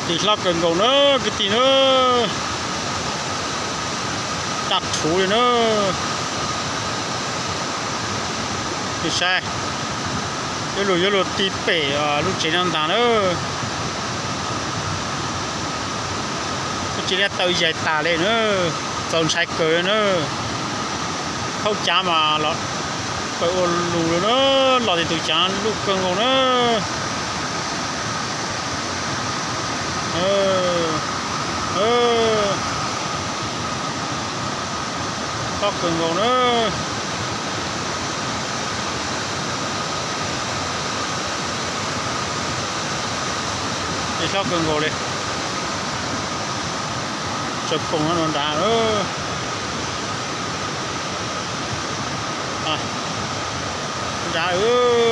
Tis hlob kawg nkaus na, kwv tij na. Daj rhuv li na. Saib, yuav luag yuav luag tig pem lub tsev no ntag na. Lub tsev no tawv yaig tas li na, txaus ntshai kawg na. Khaub cav mas los pawg ua lus lawm na, los tis tus cav luj kawg nkaus na. Hlob kawg nkaus na. Tis hlob kawg nkaus li. Tsaws poom no nrad, nrad.